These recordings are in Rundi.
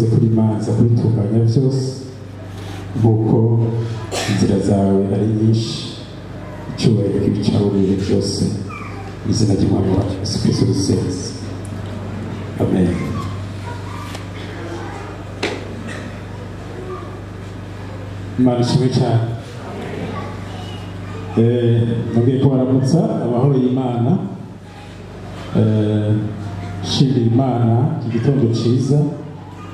Urakoze kuri Imana iza kubitunganya byose nk'uko inzira zawe ari nyinshi. Icyubahiro k'ibicaho ibihe byose, mu izina ry'Umwami wacu Yesu Kristo dusenze, amen. Imana ishimwe cyane. Nongeye kubaramutsa amahoro y'Imana. Nshimira Imana iki gitondo cyiza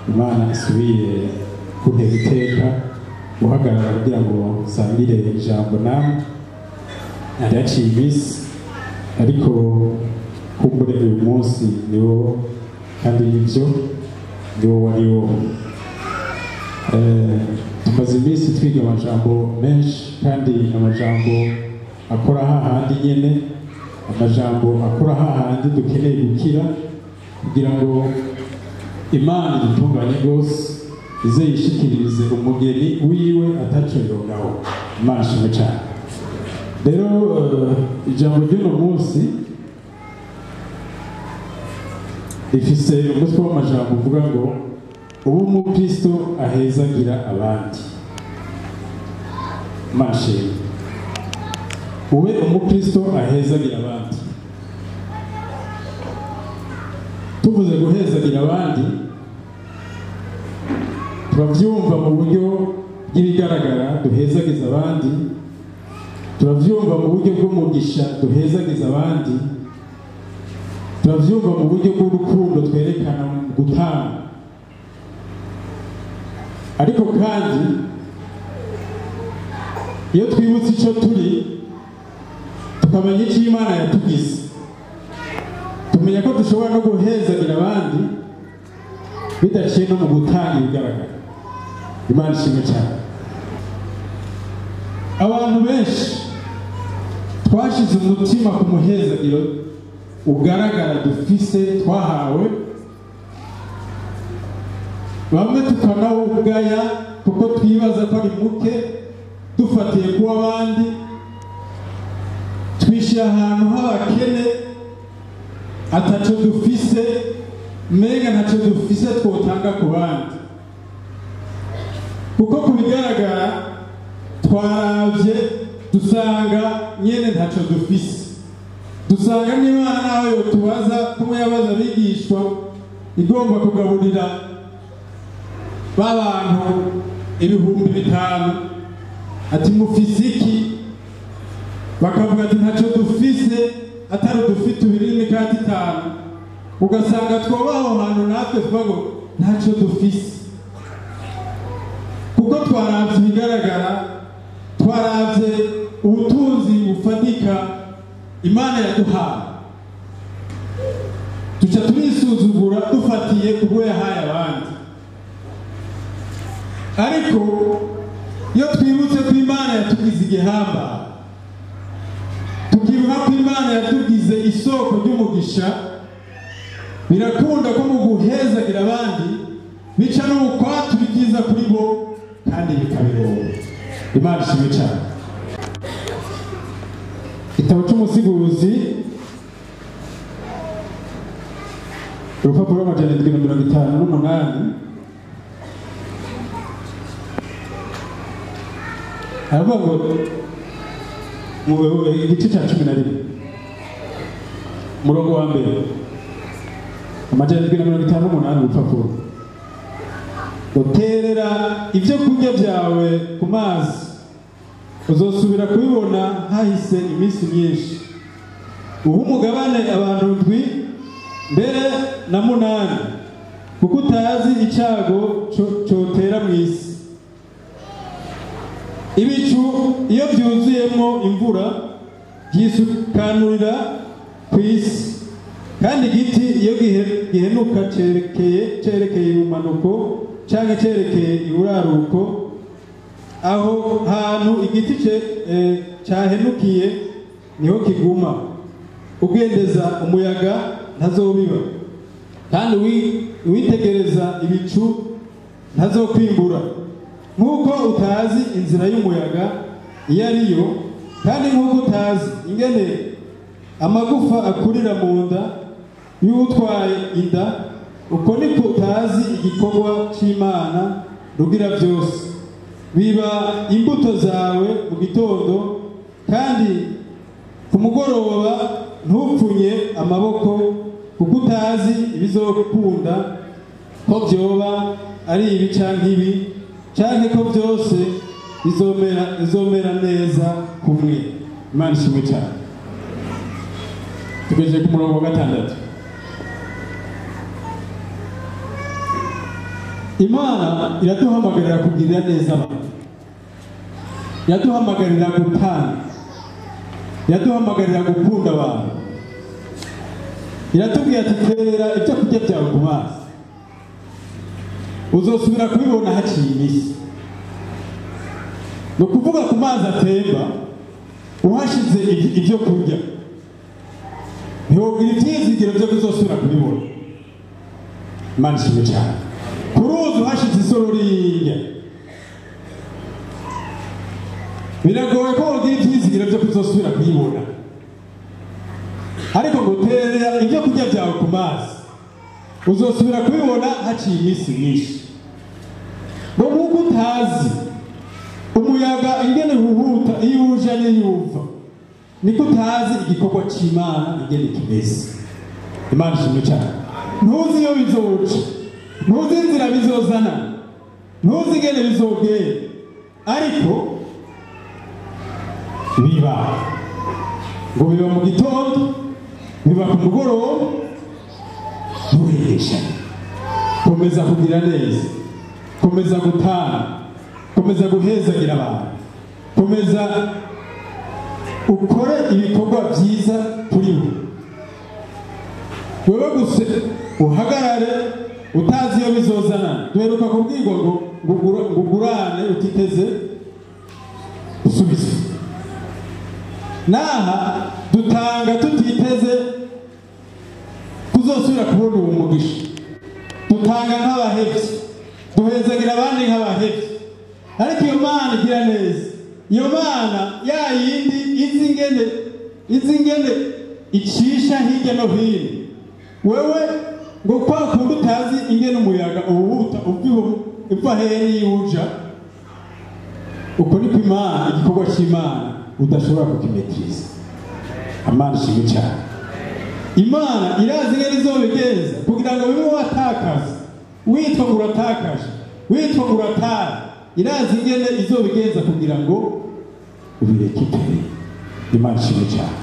Imana isubiye kuntera iteka guhagarara kugira ngo nsangire ijambo namwe. Nari yaciye iminsi, ariko kumbure uyu munsi niwo, kandi nibyo niwo wari wo. Tumaze iminsi twiga amajambo menshi, kandi amajambo akora hahandi nyene, amajambo akora hahandi dukeneye gukira kugira ngo Imana idutunganye rwose, ize yishikirize umugeni wiwe ataco yogaho. Imana ishimwe cyane. Rero ijambo ry'uno munsi rifise umutwe w'amajambo uvuga ngo ubu umukristo ahezagira abandi. Imana ishimwe. Ube umukristo ahezagira abandi. Tuvuze guhezagira abandi, turavyumva mu buryo bw'ibigaragara duhezagiza abandi, turavyumva mu buryo bw'umugisha duhezagiza abandi, turavyumva mu buryo bw'urukundo twerekana mu gutanga. Ariko kandi iyo twibutse ico turi, tukamenya icyo Imana yatugize, tumenya ko dushobora no guhezagira abandi bidaciye no mu gutanga ibigaragara. Imana ishimwe cyane. Abantu benshi twashize umutima ku muhezagiro ugaragara dufise twahawe, bamwe tukanawugaya kuko twibaza ko ari muke dufatiye ku abandi, twishyira ahantu h'abakene ataco dufise, menga ntaco dufise twotanga ku bandi, kuko ku bigaragara twaravye dusanga nyene ntaco dufise. Dusanga n'Imana nawe yotubaza kumwe yabaza abigishwa igomba kugaburira b'abantu 5000, ati mufise iki? Bakavuga ati ntaco dufise atari dufite 2 n'imikate 5. Ugasanga twoba aho hantu natwe tuvuga ngo ntaco dufise, kuko twaravye ibigaragara, twaravye ubutunzi bufatika Imana yaduhaye, tuca turisuzugura dufatiye kubwo yahaye abandi. Ariko iyo twibutse ko Imana yatugize igihamba, tukibuka ko Imana yatugize isoko ry'umugisha, birakunda ko mu guhezagira abandi bica no mu kwatura ibyiza kuri bo kandi bikabironka. Imana ishimwe cyane. Igitabo cy'Umusiguzi, urupapuro 758, aravuga ngo igice cya 11 umurongo wa mbere, 758 urupapuro. Uterera ibyo kurya byawe ku mazi, uzosubira kubibona hahise iminsi myinshi. Uha umugabane abantu 7 mbere na 8, kuko utazi icyago cyotera mu isi. Ibicu iyo byuzuyemo imvura byisukanurira ku isi, kandi igiti iyo gihenuka cyerekeye ibumanuko cyangwa cyerekeye iburaruko, aho hantu igiti cyahenukiye niho kiguma. Ugendeza umuyaga ntazobiba, kandi uwitegereza ibicu ntazokwimbura. Nk'uko utazi inzira y'umuyaga iyo ariyo, kandi nk'uko utazi ingene amagufa akurira mu nda y'utwaye inda, Uko niko utazi igikorwa c'Imana rugira byose. Biba imbuto zawe mu gitondo, kandi ku mugoroba ntupfunye amaboko, kuko utazi ibizokunda ko byoba ari ibi canke ibi, canke ko byose bizomera neza kumwe. Imana ishimwe cyane. Tugeze ku murongo wa 6. Imana iraduhamagarira kugirira neza abantu, iraduhamagarira gutanga, iraduhamagarira gukunda abantu. Iratubwira ati terera ibyo kurya byawe ku mazi, uzosubira kubibona haciye iminsi. Ni ukuvuga ku mazi atemba uhashize ibyo kurya, ntiwogira ibyizigiro byo kuzosubira kubibona. Imana ishimwe cyane. Ku ruzi uhashize isorori y'indya, biragoye ko wogira ibyizigiro byo kuzosubira kuyibona. Ariko guterera ibyo kurya byawe ku mazi, uzosubira kubibona haciye iminsi myinshi. Ngo nk'uko utazi umuyaga ingene huhuta iyo uje n'iyo uva, niko utazi igikorwa c'Imana ingene kimeze. Imana ishimwe cyane. Ntuzi iyo bizoca, ntuzi inzira bizozana, ntuzi ingene bizogenda, ariko biba. Ngo biba mu gitondo, biba ku mugoroba, ntuhesha. Komeza kugira neza, komeza gutanga, komeza guhezagira abantu, komeza ukore ibikorwa byiza kuri bo. Wewe gusa uhagarare utazi iyo bizozana. Duheruka kubwirwa ngo ngugurane utiteze usubize. Naha dutanga tutiteze kuzosubira kubona uwo mugisha. Dutanga nk'abahevyi, duhezagira abandi nk'abahevyi. Ariko iyo Mana igira neza, iyo Mana ya yindi izi ingene icisha hirya no hino. Wewe ngo kwa kundi utazi ingene umuyaga uhuta uva hehe n'iyo uja, uko niko Imana, igikorwa c'Imana udashobora kukimetiriza. Imana ishimwe cyane. Imana irazi ingene izobigenza kugira ngo bimwe watakaza, witwa ngo uratakaje, witwa ngo uratara, irazi ingene izobigenza kugira ngo ubireke itere. Imana ishimwe cyane.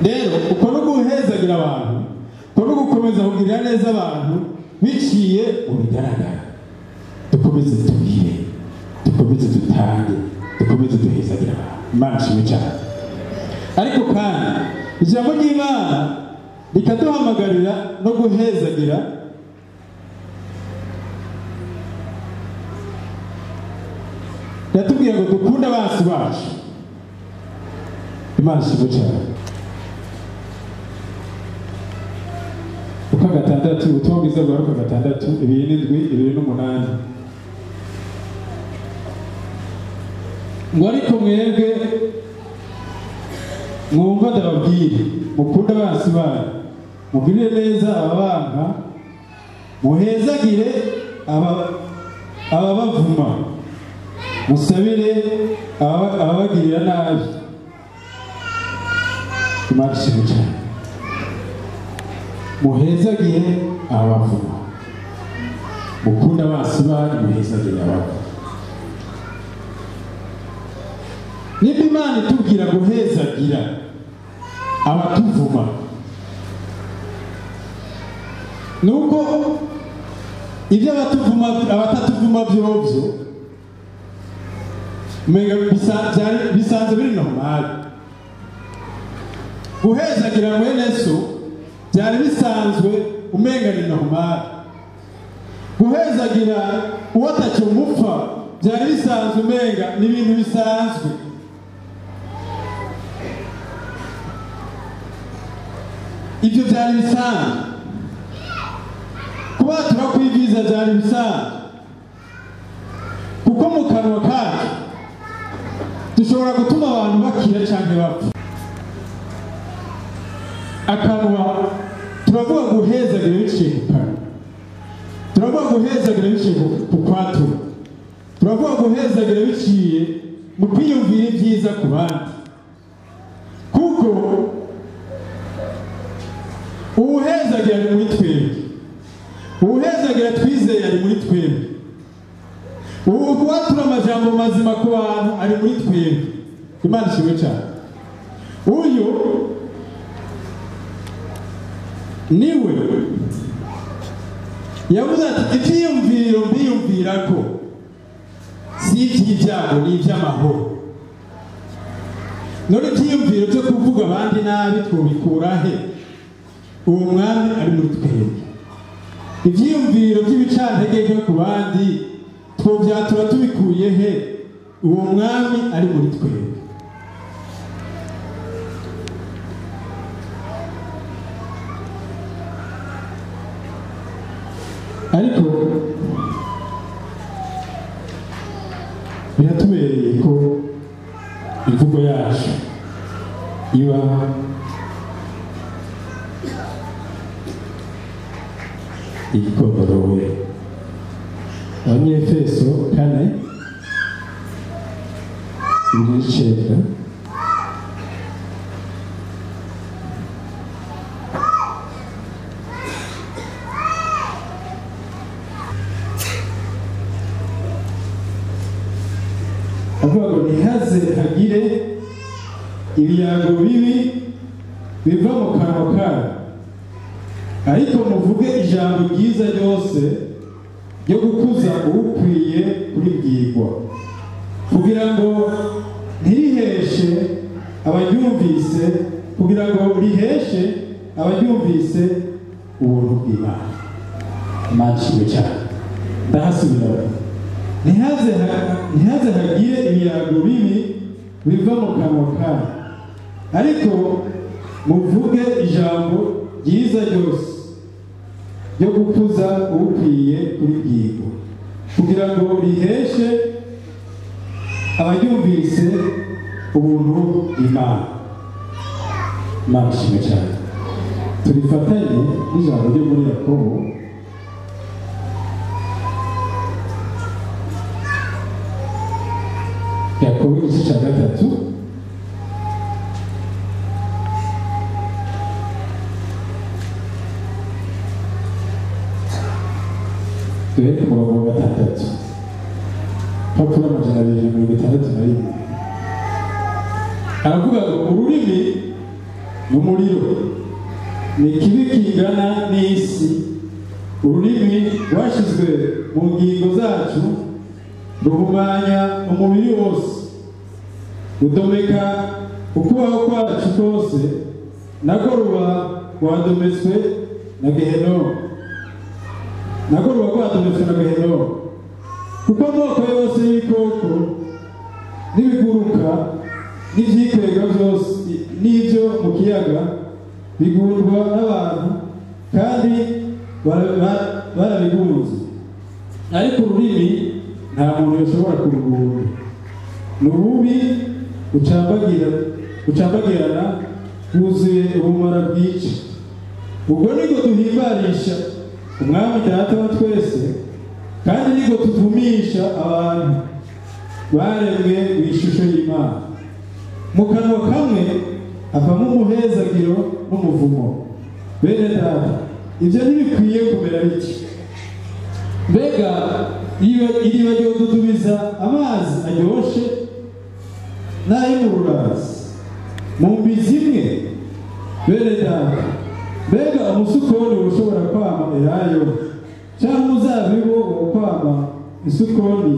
Rero uko no guhezagira abantu, uko no gukomeza kugirira neza abantu biciye mu bigaragara. Dukomeze tubire, dukomeze dutange, dukomeze duhezagira abantu. Imana ishimwe cyane. Ariko kandi ijambo ry'Imana rikaduhamagarira no guhezagira yatubwiye ngo dukunde abansi bacu. Imana ishimwe cyane. Luka 6, ubutumwa bwiza bwa Luka 6, 27, 28. Ngo ariko mwebwe mwumva ndababwire, mukunde abansi banyu, mugirire neza ababanka, muhezagire ababavuma, musabire ababagirira nabi. Imana ishimwe cyane. Muhezagire abavuma, mukunde abansi banyu, muhezagire abavuma. Nimba Imana itubwira guhezagira abatuvuma, nuko ibyo abatuvuma abatatuvuma byovyo umenga bisanzwe biri normal. Guhezagira mwene so byari bisanzwe umenga ni normal. Guhezagira uwatacyo mupfa byari bisanzwe umenga ni ibintu bisanzwe. Ibyo byari bisanzwe. Kubatura kw'ibyiza byari bisanzwe, kuko mu kanwa kacu dushobora gutuma abantu bakira cyangwa bapfa. Akanwa turavuga guhezagira biciye ku kanwa. Turavuga guhezagira biciye ku kwatura, turavuga guhezagira biciye mu kwiyumvira ibyiza ku bandi, kuko uwuhezagira ari muri twebwe, uwuhezagira twizeye ari muri twebwe, uwatura amajambo mazima ku bantu ari muri twebwe. Imana ishimwe cyane. Uyu niwe yavuze ati ibyiyumviro mbiyumvira ko si iby'ibyago ni iby'amahoro. None ibyiyumviro byo kuvuga abandi nabi twobikura he? Uwo mwami ari muri twebwe. Ibyiyumviro by'ibicantege ku bandi twobyatura tubikuye he? Uwo mwami ari muri twebwe. Ariko biratubereye ko imvugo yacu iba igororowe. Abanyefeso 4:9. Avuga ngo ntihaze hagire ibiyago bibi biva mu kanwa kanyu, ariko muvuge ijambo ryiza ryose ryo gukuza ukwiye kuribwirwa, kugira ngo ntiriheshe abaryumvise, kugira ngo riheshe abaryumvise ubuntu bw'Imana. Imana ishimwe cyane. Ndahasubira. Ntihaze hagire ibiyago bibi biva mu kanwa kanyu, ariko muvuge ijambo ryiza ryose ryo gukuza ukwiye kuribwirwa, kugira ngo riheshe abaryumvise ubuntu bw'Imana. Imana ishimwe cyane. Turifatanye n'ijambo ryo muri Yakobo Yakobo igice cya 3. Duhere ku murongo wa 6, papuro 261. Aravuga ngo ururimi ni umuriro, ni ikibi kingana n'isi. Ururimi rwashyizwe mu ngingo zacu ruhumanya umubiri wose, rudomeka ukubaho kwacu kose, nako ruba rwadometswe na Gehinomu, nako ruba rwadometswe na Gehinomu. Kuko amoko yose y'ibikoko n'ibiguruka n'ivyikwega byose n'ibyo mu kiyaga bigundwa n'abantu, kandi barabigunze. Ariko ururimi nta muntu yoshobora kurugunda, ni ububi bucambagirana, bwuzuye ubumara bwica. Ubwo nibwo duhimbarisha Umwami Data wa twese, kandi nibwo tuvumisha abantu baremwe mu ishusho y'Imana. Mu kanwa kamwe havamo umuhezagiro n'umuvumo. Bene Data, ibyo ntibikwiye kumera bityo. Mbega iriba ryodudubiza amazi aryoshe n'ay'umururazi mu mbizi imwe? Bene Data, mbega umusukoni ushobora kwama elayo, cyangwa umuzabibu wo kwama isukoni?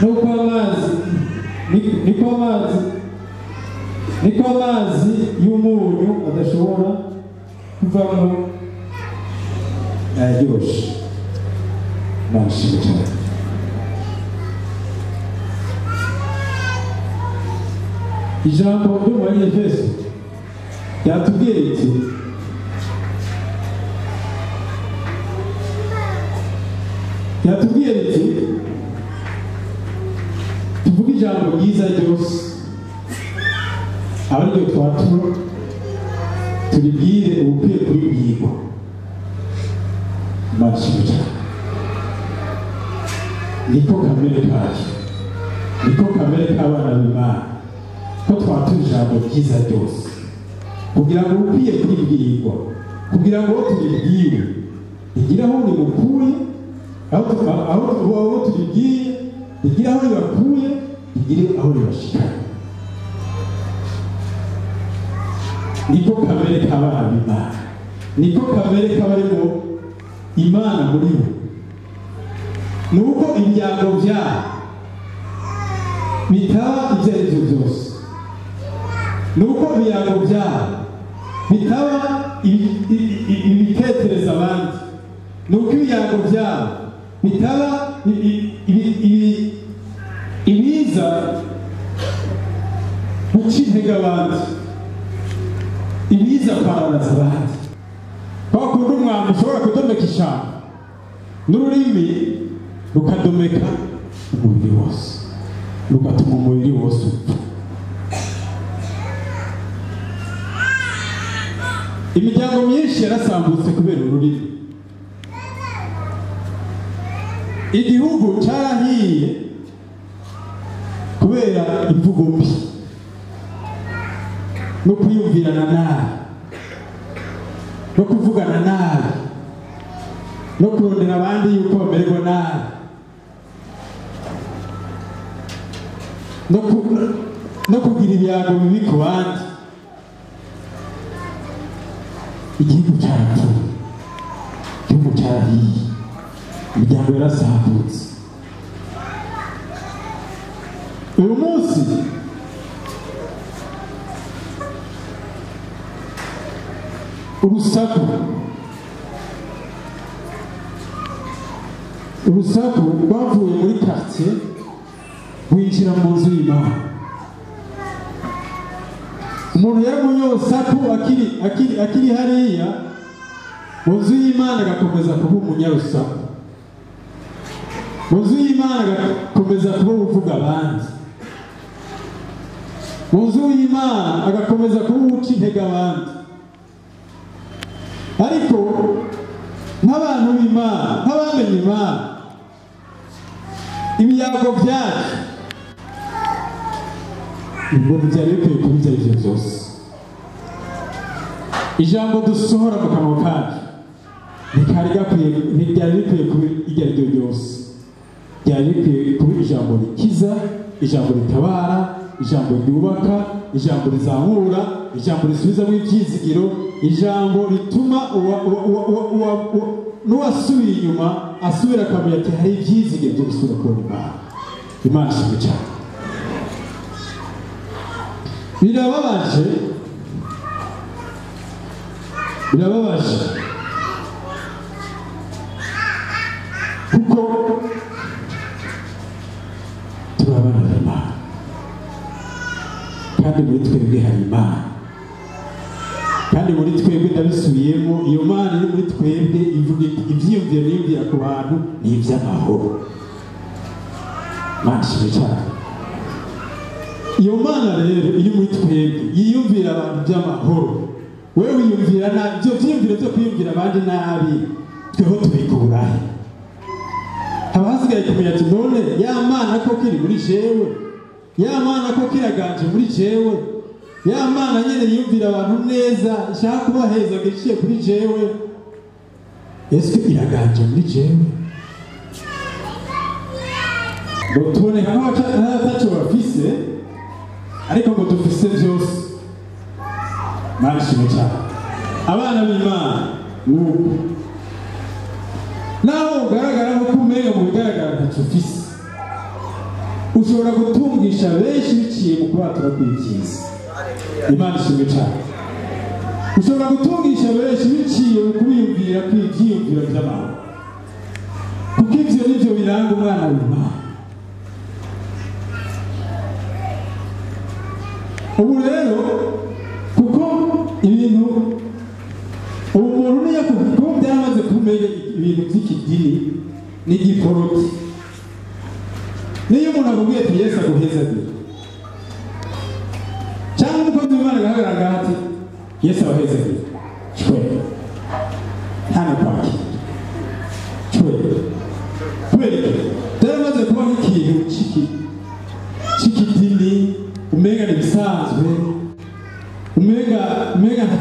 Nuko niko amazi y'umunyu adashobora kuvamo ayaryoshe. Imana ishimwe cyane. Ijambo ryo mu Banyefeso ryatubwiye riti tuvuge ijambo ryiza ryose, abaryo twatura turibwire ubukwiye kuribwirwa. Imana ishimwe cyane. Niko kamere kacu, niko kamere k'abana b'Imana, ko twatura ijambo ryiza ryose kugira ngo ukwiye kwibwirwa, kugira ngo turibwiwe rigire aho rimukuye, aho turibwiye rigire aho ribakuye, rigire aho ribashikana. Niko kamere k'abana b'Imana, niko kamere k'abarimo Imana muri bo. Nuko ibyago byabo bitaba ibyo ari byo byose, nuko ibyago byabo bitaba ibitekereza abandi, nuko ibyago byabo bitaba ibiza guca intege abandi, ibiza kwararaza abandi. Kwa kundi umwambi ushobora kudomeka ishyamba n'ururimi rukadomeka umubiri wose, rugatuma umubiri wose upfa. Imiryango myinshi yarasambutse kubera ururimi. Igihugu cyarahiye kubera imvugo mbi no kwiyumvirana nabi, no kuvugana nabi, no kurondera abandi yuko bamererwa nabi, no kugira ibyago bibi ku bandi. Igihugu cyarapfuye, igihugu cyarahiye, imiryango yarasambutse. Uyu munsi urusaku rwavuye muri quartier rwinjira mu nzu y'Imana. Umuntu yari umunyarusaku akiri hariya mu nzu y'Imana agakomeza kuba umunyarusaku, mu nzu y'Imana agakomeza kuba uvuga abandi, mu nzu y'Imana agakomeza kuba uca intege abandi. Ariko nk'abantu b'Imana, nk'abamenye Imana, ibiyago byacu ngo byari bikwiye kuba ibyo ari byo byose. Ijambo dusohora mu kanwa kacu ntiryari rikwiye kuba iryo ari ryo ryose, ryari rikwiye kuba ijambo rikiza, ijambo ritabara, ijambo ryubaka, ijambo rizamura, ijambo risubizamo ibyizigiro, ijambo rituma n'uwasubiye inyuma asubira akamenya ati hari ibyizigiro byo gusubira kubona Imana. Imana ishimwe cyane. Birababaje, birababaje kuko turi abana b'Imana kandi muri twebwe hari Imana, kandi muri twebwe ndabisubiyemo, iyo Mana iri muri twebwe ivuga ibyiyumviro niyumvira ku bantu ni iby'amahoro. Imana ishimwe cyane. Iyo Mana rero iri muri twebwe yiyumvira abantu by'amahoro, wewe wiyumvira nabi, ibyo byiyumviro byo kwiyumvira abandi nabi tweho tubikurahe? Haba hasigaye kumenya ati none ya Mana koko iri muri jewe, ya Mana koko iraganje muri jewe, ya Mana nyene yiyumvira abantu neza ishaka kubaheza ngo iciye kuri jewe, ese iraganje muri jewe? Ngo tuboneka nk'abataco bafise, ariko ngo dufise byose. Imana ishimwe cyane. Abana b'Imana nuko naho ugaragara nko umenga mu bigaragara ntacyo ufise, ushobora gutungisha benshi biciye mu kubatura kw'ibyiza. Imana ishimwe cyane. Ushobora gutungisha benshi biciye mu kubiyumvira kw'ibyiyumviro by'abantu, kuko ibyo nibyo biranga umwana w'Imana. Ubu rero kuko ibintu umuntu niyo kuko byamaze kumenya ibintu by'ikidini n'igikoroti, niyo umuntu akubwiye ati Yesu aguhezagire, cyangwa umukozi w'Imana agahagarara ngaha ati Yesu abahezagire, shwe nta no kwakira.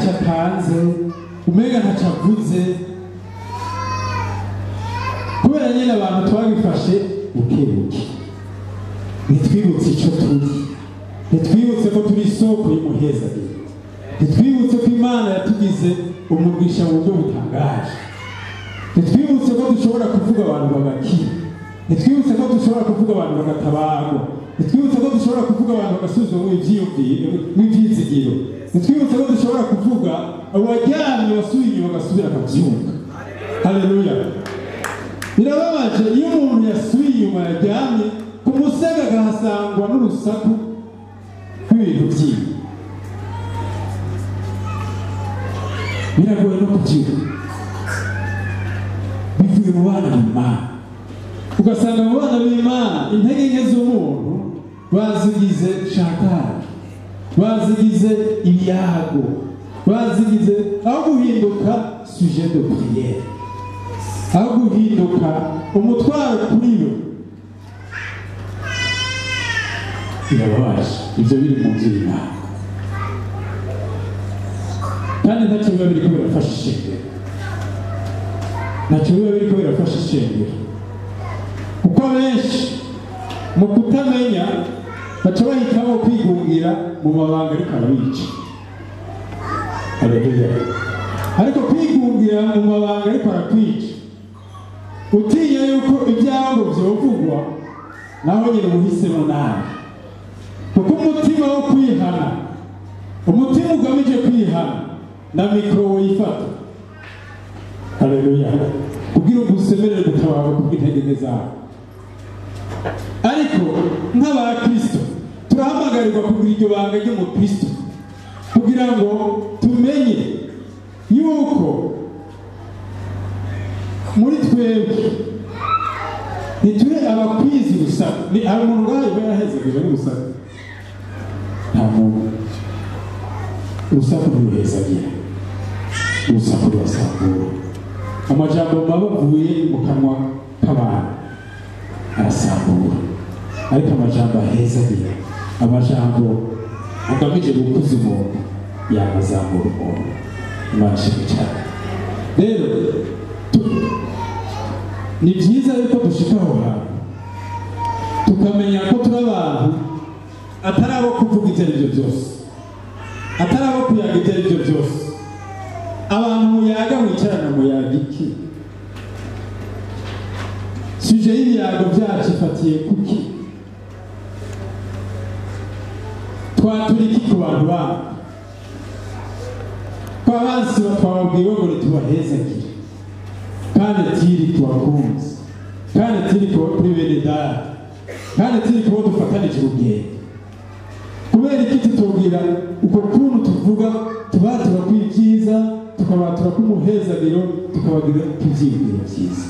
ntacyo atanze, umenga ntacyo avuze, kubera nyine abantu twabifashe buke buke. Ntitwibutse icyo turi, ntitwibutse ko turi isoko y'umuhezagiro, ntitwibutse ko Imana yatugize umugisha mu buryo butangaje, ntitwibutse ko dushobora kuvuga abantu bagakira, ntitwibutse ko dushobora kuvuga abantu bagatabarwa, ntitwibutse ko dushobora kuvuga abantu bagasubizwa mu ibyizigiro, ntitwibutse ko dushobora kuvuga uwaryamye wasubiye inyuma agasubira akabyuka. Haleluya! Birababaje iyo umuntu yasubiye inyuma yaryamye ku musego agahasangwa n'urusaku rw'ibintu byiwe, biragoye no kubyuka bivuye mu bana b'Imana. Ugasanga mu bana b'Imana intege nke z'umuntu bazigize shatani, bazigize ibyago, bazigize aho guhinduka sujet de prière, aho guhinduka umutwaro kuri bo. Birababaje ibyo biri mu nzu y'Imana, kandi ntacyo biba biriko birafasha ishengero, ntacyo biba biriko birafasha ishengero, kuko abenshi mu kutamenya baca bahitamo kwigungira mu mabanga ariko arabica. Haleluya! Ariko kwigungira mu mabanga ariko arakwica, utinya yuko ibyago vyovugwa, naho nyine ubuhisemo nabi, kuko umutima wo kwihana, umutima ugamije kwihana na mikoro wifata. Haleluya! Kugira ngo usemerere gutabarwa kubw'intege nke zawe. Ariko nk'abakristo turahamagarirwa kugira iryo banga ry'umukristo, kugira ngo tumenye yuko muri twebwe ntituri abakwiza urusaku. Ni hari umuntu ubwayo uba yarahezagije n'urusaku? Nta muntu. Urusaku ntiruhezagira, urusaku rurasambura. Amajambo mabi avuye mu kanwa k'abantu arasambura, ariko amajambo ahezagira, amajambo agamije gukuza umuntu, yamazamura umuntu. Imana ishimwe cyane. Rero ni byiza yuko dushika aho hantu tukamenya ko turi abantu atari abo kuvuga ibyo ari byo byose, atari abo kuyaga ibyo ari byo byose. Abantu muyaga mwicarana muyaga iki? Suje y'ibiyago byacu ifatiye kuki? Twatura iki ku bantu babo? Twabansi twababwiwe ngo ntitubahezagire, kandi tiri tubakunze, kandi tiri kuri bene data, kandi tiri kubo dufatanije urugendo. Kubera iki tutubwira uko kuntu tuvuga, tubatura ku ibyiza, tukabatura ku muhezagiro, tukabagira ku ibyiyumviro byiza?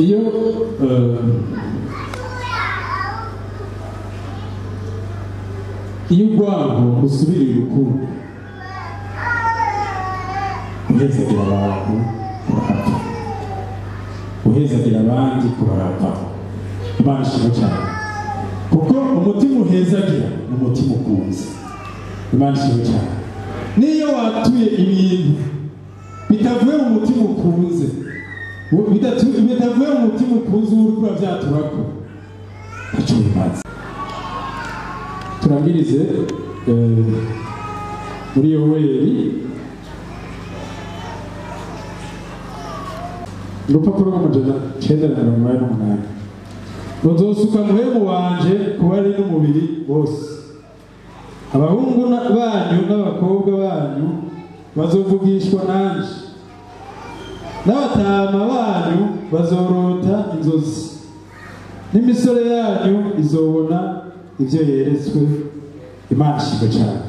Iyo iyo urwango rusubiriye urukundo, uhezagira abantu kurahava, uhezagira abandi kurahava. Imana ishimwe cyane, kuko umutima uhezagira ni umutima ukunze. Imana ishimwe cyane. Niyo watuye ibintu bitavuye mu mutima ukunze, bitavuye mu mutima ukunze, uba uriko urabyaturako ntacyo bimaze. Turangirize muri Yoweri, urupapuro rw'988. Nzosuka muhemu wanje ku bari n'umubiri bose, abahungu banyu n'abakobwa banyu bazovugishwa nanje, n'abatama banyu bazorota inzozi, n'imisore yanyu izobona ibyo yeretswe. Imana ishimwe cyane.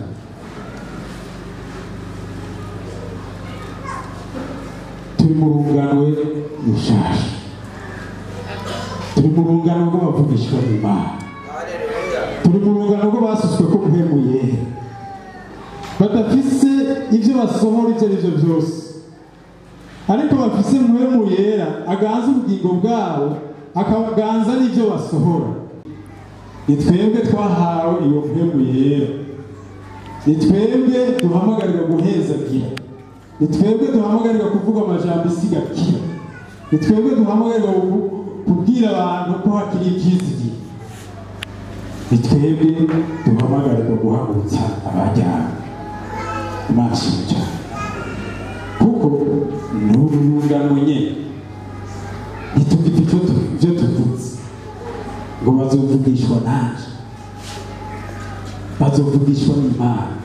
Turi mu rungano rushasha, turi mu rungano rw'abavugishwa n'Imana, turi mu rungano rw'abasutswe ko muhemuye, badafise ibyo basohora ibyo ari byo byose, ariko bafise Mpwemu Yera aganza ubugingo bwabo, akaganza n'ibyo basohora. Ni twebwe twahawe iyo Mpwemu Yera, ni twebwe duhamagarirwa guhezagira, ni twebwe duhamagarirwa kuvuga amajambo isigakira, ni twebwe duhamagarirwa kubwira abantu ko hakiri ibyizigiro, ni twebwe duhamagarirwa guhagurutsa abajyana. Imana ishimwe cyane, kuko ni urungano nyene, ntitugipfa ibyo tuvuze ngo bazovugishwa nanje, bazovugishwa n'Imana.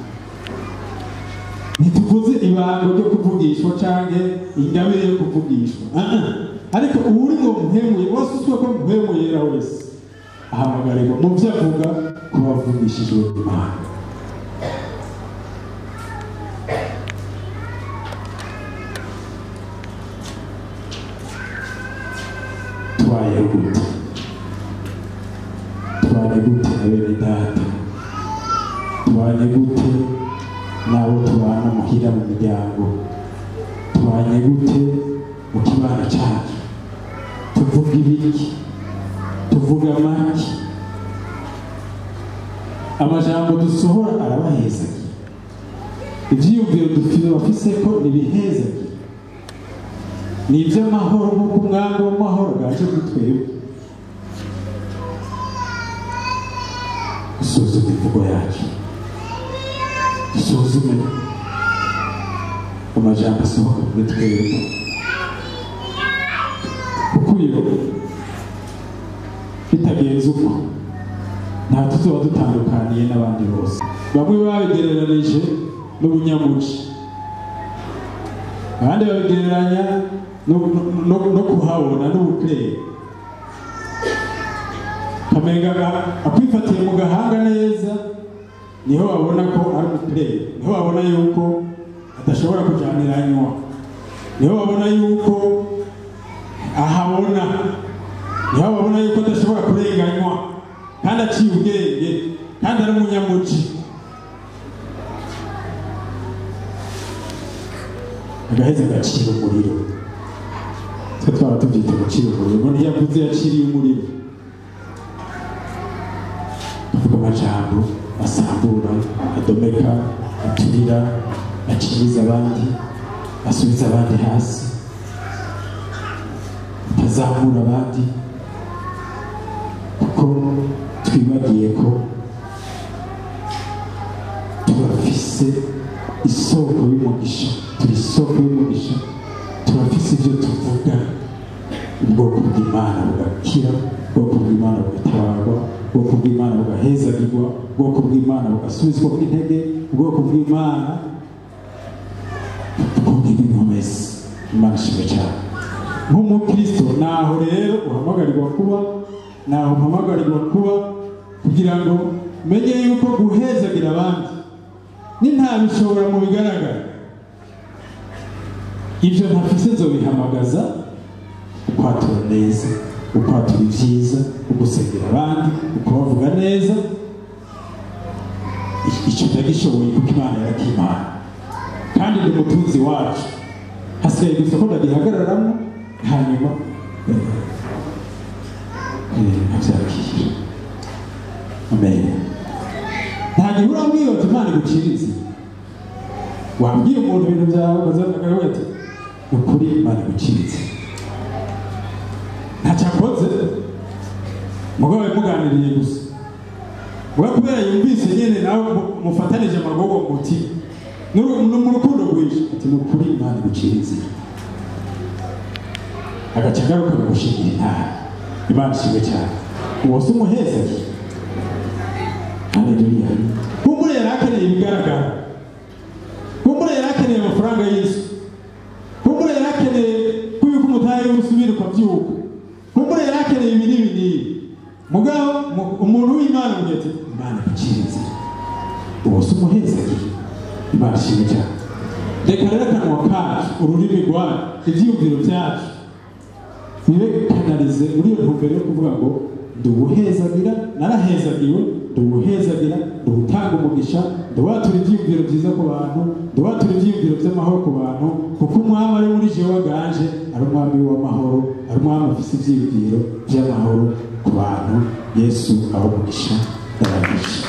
Ntituvuze ibango ryo kuvugishwa canke ingabire yo kuvugishwa, ariko uwuri ngo Mpwemu wasutswe ko Mpwemu Yera wese ahamagarirwa mu byo avuga kuba avugishijwe n'Imana. Tubaye gute? Tubanye gute na bene data? Tubanye gute n'abo tubana muhira mu miryango? Tubanye gute mu kibano cyacu? Tuvuga ibiki? Tuvuga amaki? Amajambo dusohora arabahezagira, ivyiyumviro dufite bafise ko nibihezagira, ni iby'amahoro nk'uko umwami w'amahoro bwaje kuri twebwe. Dusuzume imvugo yacu, dusuzume amajambo asohoka muri twebwe, kuko iyo bitagenze uko nta tuzoba dutandukaniye n'abandi bose. Bamwe babigereranije n'ubunyamuci, abandi babigereranya no kuhabona n'ubukrere. Kamenga akwifatiye mu gahanga neza, niho babona ko ari umukrere, niho babona yuko adashobora kujaniranywa, niho babona yuko ahabona, niho babona yuko adashobora kurenganywa, kandi aciye ubwenge, kandi ari umunyamuci. Agaheza agacira umuriro, twe twaba tubyita gucira umuriro, ngo ntiyavuze yaciriye umuriro. Tuvuga amajambo asambura, adomeka, aturira, aciriza abandi, asubiza abandi hasi, atazamura abandi, kuko twibagiye ko turafise isoko y'umugisha, turi isoko y'umugisha, turafise ibyo tuvuga, ubwoko bw'Imana bugakira, ubwoko bw'Imana bugatabarwa, ubwoko bw'Imana bugahezagirwa, ubwoko bw'Imana bugasubizwa intege, ubwoko bw'Imana bwongera inkomezi. Imana ishimwe cyane. Nk'umukristo naho rero uhamagarirwa kuba, naho uhamagarirwa kuba, kugira ngo menye yuko guhezagira abandi nintabishobora mu bigaragara, ibyo ntafise nzobihamagaza ukwatura neza, ukwatura ibyiza, ugusengera abandi, ukubavuga neza. Icyo ndagishoboye kuko Imana yarakimana, kandi ni umutunzi wacu. Hasigaye gusa ko ndagihagararamo, hanyuma nkabyakira. Amen. Nta gihe urambwira uti Imana igucirize, wabwiye umuntu ibintu byawe akavuga ati ukuri Imana igucirize, ntacyo akoze, mugabo muganiriye gusa, we kubera yumvise nyene nawe mufatanije amagogo mu mutima mu rukundo rwinshi, ati ni ukuri Imana igucirize, agaca agaruka akagushingira intara. Imana ishimwe cyane. Uwo si umuhezaji. Haleluya. Kumbure yari akeneye ibigaragara, kumbure yari akeneye amafaranga y'Yesu, kumbure yari akeneye kubika umutahe w'usubira ukabyuka, kumbure yari akeneye ibi n'ibi n'ibi. Mugabo umuntu w'Imana avuga ati Imana igucirize, uwo si umuhezaji. Imana ishimwe cyane. Reka rero akanwa kacu, ururimi rwacu, ibyiyumviro byacu bibe kanalize muri iyo ntumbero yo kuvuga ngo ndubuhezagira, narahezagiwe, ndubuhezagira, ndubutangaza. Ndatanga umugisha, ndawatura ivyiyumviro vyiza ku bantu, ndawatura ivyiyumviro vy'amahoro ku bantu, kuko umwami ari muri jewe aganje ari umwami w'amahoro, ari umwami afise ivyiyumviro vy'amahoro ku bantu. Yesu aho umugisha. Ndabagisha.